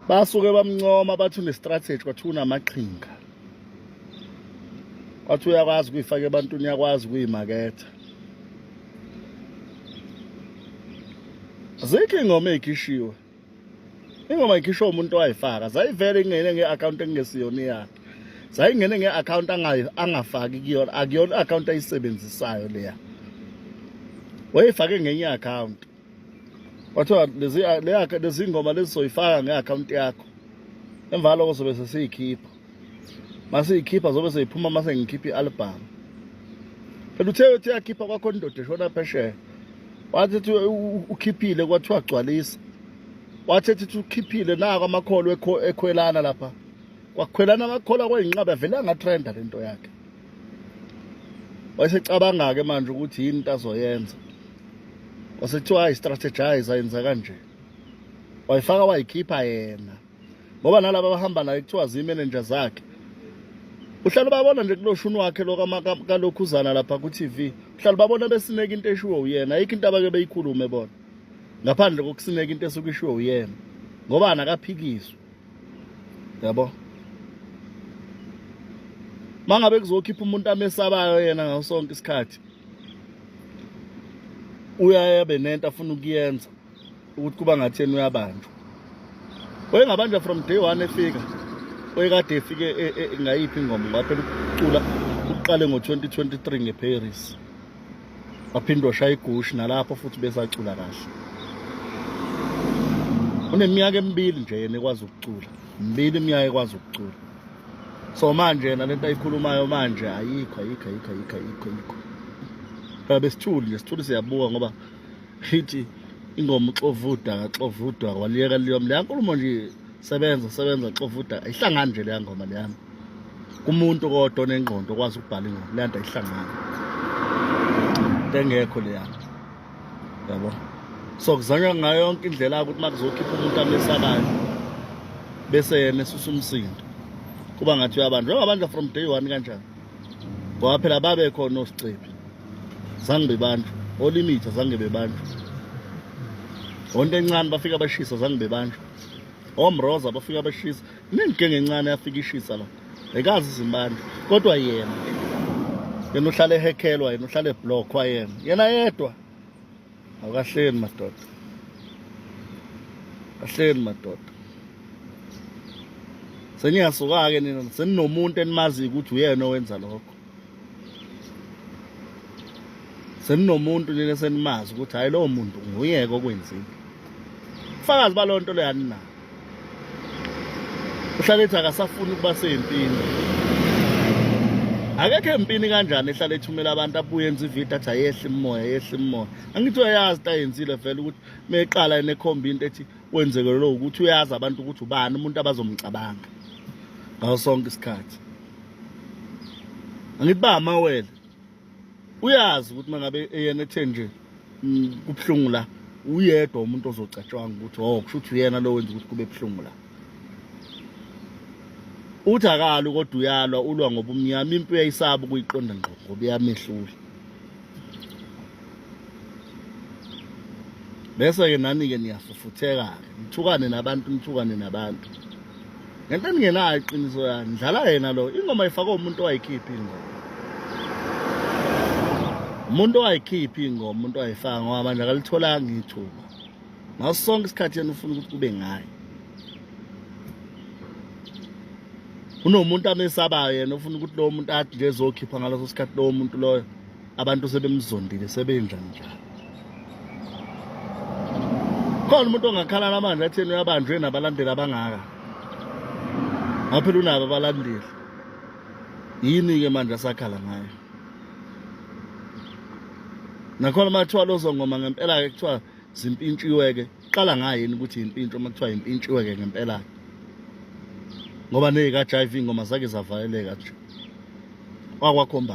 Basuke bamncoma bathi une-strategy, kwathi unamaqhinga, kwathi uyakwazi ukuyifaka ebantwini, uyakwazi ukuyimaketha. Azikho iy'ngoma ey'khishiwe, ingoma ikhishwe umuntu owayifaka, zayivele ingene nge-akhawunti ekungesiyona eyakhe, zayingene nge-akhawunti angafaki kuyona, akuyona i-akhawunti ayisebenzisayo leya, wayifake ngenye i-akhawunti. Kwathiwa lezi lezi ngoma lezi soyifaka nge-akhawunti yakho, emva kaloko sobe sesiyikhipha, masiyikhipha zobe seyiphuma mase ngikhipha i-album. Phela uthe uthi yakhipha kwakhona indoda eshona phesheya, wathi ethi ukhiphile, kwathiwa gcwalisa, wathi ethi ukhiphile, nako amakholo ekhwelana lapha, kwakhwelana amakhola kwayinqaba, vele angatrenda lento yakhe. Wayesecabanga-ke manje ukuthi yini into azoyenza, kwasekuthiwa hayi strategize, ayenza kanje, wayifaka wayikhipha yena, ngoba nalaba abahamba naye kuthiwa ziyimenenja zakhe, uhlala ubabona nje kulo shuni wakhe lo kalokhuzana lapha ku-TV, uhlala ubabona besineka into eshiwo uyena, ayikho into abake beyikhulume bona ngaphandle kokusineka into esuke ishiwo uyena, ngoba nakaphikiswa yabo. Mangabe kuzokhipha umuntu amesabayo yena ngaso sonke isikhathi, uyaye abe nento afuna ukuyenza ukuthi kuba ngathi yena uyabanjwa. Wayengabanjwa from day one efika, wayekade efike ngayiphi ingoma, ngoba phela ukucula uqale ngo-2023 ngeParis, waphinde washaya igushi nalapho futhi besacula kahle. Uneminyaka emibili nje yena ekwazi ukucula, mibili iminyaka ekwazi ukucula. So manje yena lento ayikhulumayo manje ayikho, ayikho, ayikho, ayikho, ayikho, ayikho. Phela besithuli nje, sithuli siyabuka, ngoba hithi ingoma uxovuda kaxovudwa waliyeka liyo leya nkulumo nje, sebenza sebenza xovuda, ayihlangani nje leya ngoma leyana kumuntu kodwa onengqondo okwazi ukubhala ingoma leya nto, ayihlangani, into engekho leya, yabo. So kuzanywa ngayo yonke indlela ukuthi uma kuzokhipha umuntu amesabayo bese yena esusa umsindo, kuba ngathi uyabanjwa. Uyabanjwa from day one kanjani? Ngoba phela babekhona osicebi, zange bebanjwa, olimitha zange bebanjwa, onto encane bafika bashisa, zange bebanjwa, omroza bafika bashisa, nengigenge encane yafika ishisa la, ayikazi izimbandla. Kodwa yena yena uhlale ehekhelwa, yena uhlale eblockwa, yena yena yedwa. Awukahleni madoda, kahleni madoda, seniyasuka-ke nina, seninomuntu enimaziyo ukuthi uyena owenza lokho, seninomuntu nina senimazi ukuthi hhayi lowo muntu nguyeke okwenzile. Ubufakazi balowo nto leyo aninabo. Uhlale ethi akasafuni ukuba sempini, akekho empini kanjani ehlale ethumela abantu, abuye enza ividiyo athi ayehla imimoya, ayehla imimoya. Angithi uyayazi into ayenzile vele, ukuthi meqala yena ekhomba into ethi wenzeke lo, ukuthi uyazi abantu ukuthi ubani umuntu abazomcabanga ngaso sonke isikhathi. Angithi ba amawele, uyazi ukuthi mangabe eyena ethe nje kubuhlungu la, uyedwa umuntu ozocatshwanga ukuthi oh, kusho ukuthi uyena lo wenza ukuthi kube buhlungu la. Uthi akalwi kodwa uyalwa, ulwa ngobumnyama, impi uyayisaba ukuyiqonda ngqo ngoba iyamehlula. Bese-ke nani-ke niyafufutheka-ke, nithukane nabantu, nithukane nabantu ngento eningenayo iqiniso yani. Dlala yena lo, ingoma ifakwe umuntu owayikhipha ingoma, umuntu owayikhipha ingoma, umuntu owayifaka, ngoba manje akalitholanga ithuba. Ngaso sonke isikhathi yena ufuna ukuthi kube ngaye. Unomuntu amesabayo yena, ufuna ukuthi lowo muntu athi nje ezokhipha ngaleso sikhathi, lowo muntu loyo abantu sebemzondile, sebenjani njalo. Khona umuntu ongakhala namanje athi yena uyabanjwe nabalandeli abangaka, ngaphela unabo abalandeli, yini-ke manje asakhala ngayo? Nakhona uma kuthiwa lozo ngoma ngempela-ke kuthiwa zimpintshiwe-ke, qala ngayo yini ukuthi yimpintsho uma kuthiwa yimpintshiwe-ke ngempela-ke, ngoba ney'kajive iy'ngoma zake zavaleleka nje, wakwakhomba.